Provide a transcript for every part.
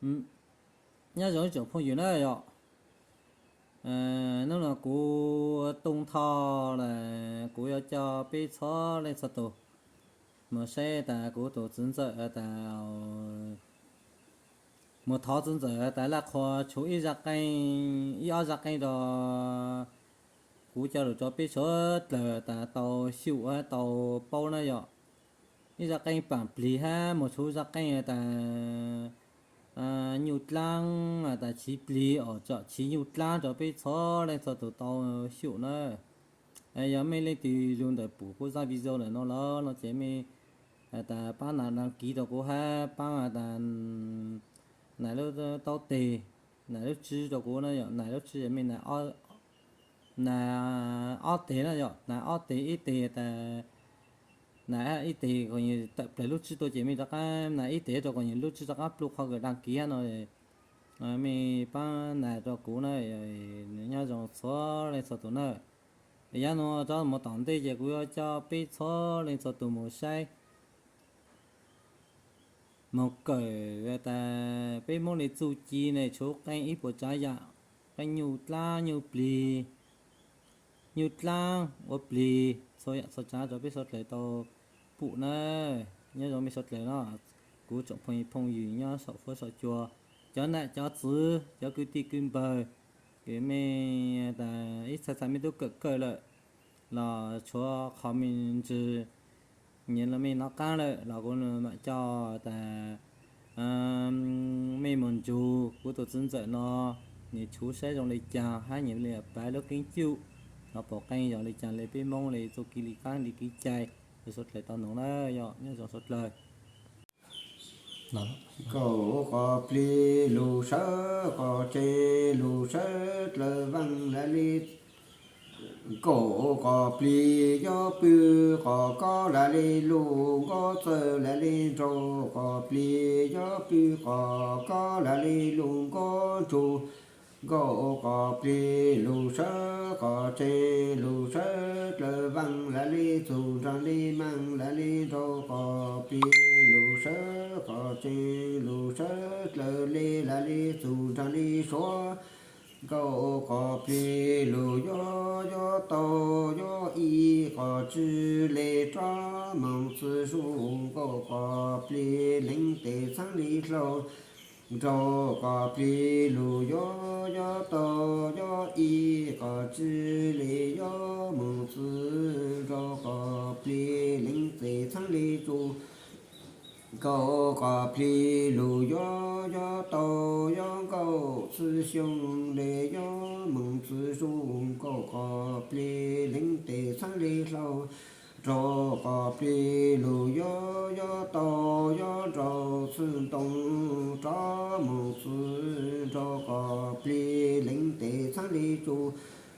Nyob zoo ib tsoom phooj ywg na yom. Hnub no kuv Tooj Thoj lawm, kuv yuav coj peb txhua leej txhua tus mus saib tas kuv tus txiv ntxawm tas, mus thov txiv ntxawm tas laj qhua tshuv ib zaj qeej, ib ob zaj qeej rau kuv coj lus rau peb suav dlawg tas tau xyum tau paub na yom. Ib zaj qeej paam plig hab mus tshuv zaj qeej tas nyuj dlaab tas chiv plig os, tsom chiv nyuj dlaab rau peb txhua leej txhua tus tau xyum na. Yog mej leej twg lug ntawm pum kuv zaj video ntawm no lawm no ces mej tas paab nas dag kiv rau kuv hab paab tas nas lub taub teg, nas lub tswb rau kuv na yom. Nas lub tswb mej nas ob teg na yom, nas ob teg, ib teg tas nas ib teg kom nws tawm plaws lub tswb tuaj ces mej rov qab nas ib teg rau kom nws lub tswb rov qab pluj qhov kws dag kiv hab no. Mej paab nas rau kuv na, nyob zoo txhua leej txhua tus na. Yav nuav rov mus tom ntej ces kuv yuav coj peb txhua leej txhua tus mus saib, mus kawm tas peb Moob le txuj ci ne tshuv qeej ib puas tsaav yaam, qeej nyuj dlaab nyuj plig, nyuj dlaab ua plig txhua yaam txhua tsaav rau peb suav dlawg tau pum na. Nyob zoo mej suav dlawg no, kuv tsoom phooj ywg nyob saum fuab saum cua, cov nam cov txwv, cov kwv tij kwv npawg, kws mej tas ib txhais txhais mej tub kawm kawm lawm los tshuav qhov me ntsis nyias los mej nov qaab lawm los kuv mam coj tas mej mus nrug kuv tus txiv ntxawm no, nws tshuv saib zoo le caag hab nyias li pav lub keeb cum, nov pom qeej yog li caag le peb Moob le txuj ci li qaab li kev cai, suav dlawg tau noog na. Yog nyob zoo suav dlawg. Kaum qos plig lug sawv qos tsev lug sawv dlawg vaaj lawv li. Kaum qos plig yob pw qos kob lawv li lug nkaub txawg lawv li nraug qos plig yob pw qos kob lawv li lug nkaub ntsug. Nkaum qos plig lug sawv qos tsev lug sawv dlawg vaaj lawv li txug nraag li maaj lawv li nraug qos plig lug sawv qos tsev lug sawv dlawg li lawv li txug nraag li suav. Nkaum qos plig lug yob yob tau yob ib qos tsw le rov moog txwv zuj. Nkaum qos plig leev tes txhaab li hlau. Nraug qos plig lug yob yob tau yob ib qos tsw le yob moog txwv. Nraug qos plig leev tes txhaab li txug. Nkaum qos plig lug yob yob tau yob nkaum txwv xyoo le yob moog txwv zuj. Nkaum qos plig leev tes txhaab li hlau. Nraug qos plig lug yob yob tau yob nraug txwv ntoo rov moog txwv. Nraug qos plig leev tes txhaab li txug.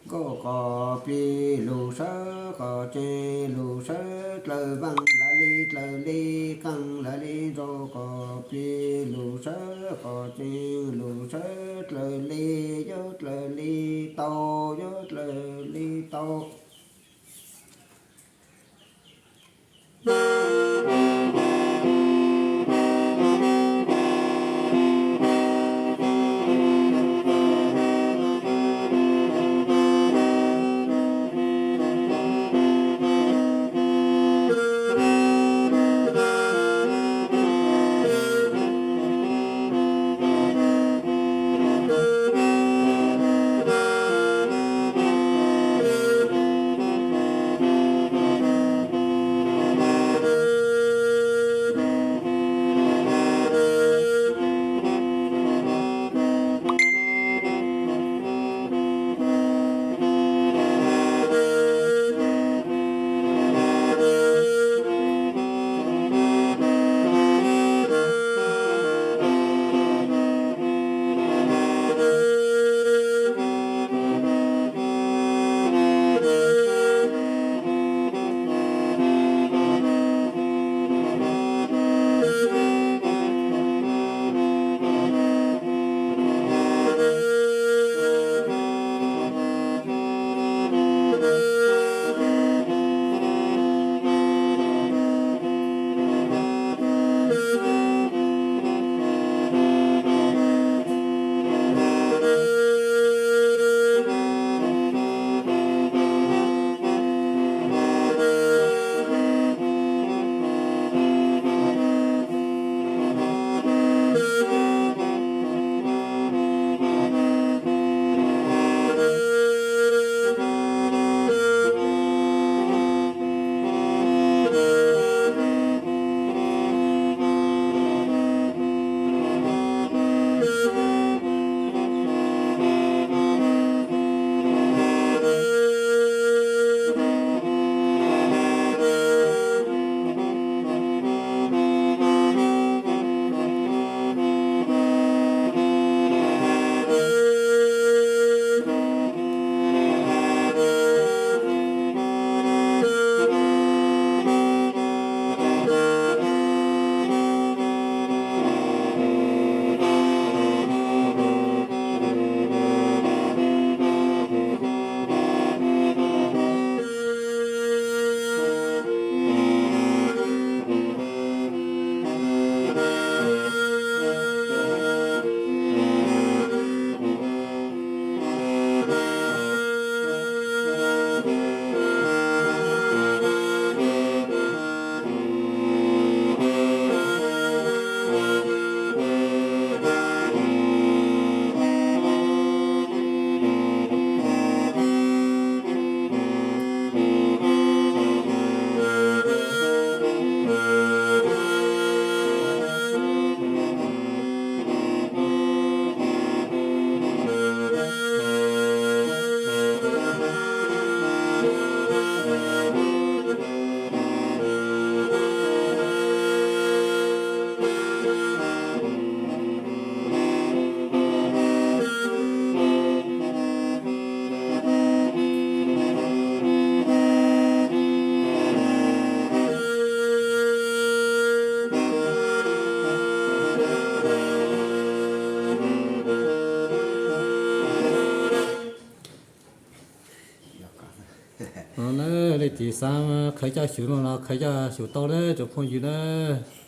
Nkaum qos plig lug sawv qos tsev lug sawv dlawg vaaj lawv li dlawg li kaaj lawv li nraug qos plig lug sawv qos tsev lug sawv dlawg li yob dlawg li tau yob dlawg li tau. Txiv xav qhia coj xyuv no los qhia coj xyuv tau nawb tsoom phooj ywg nawb.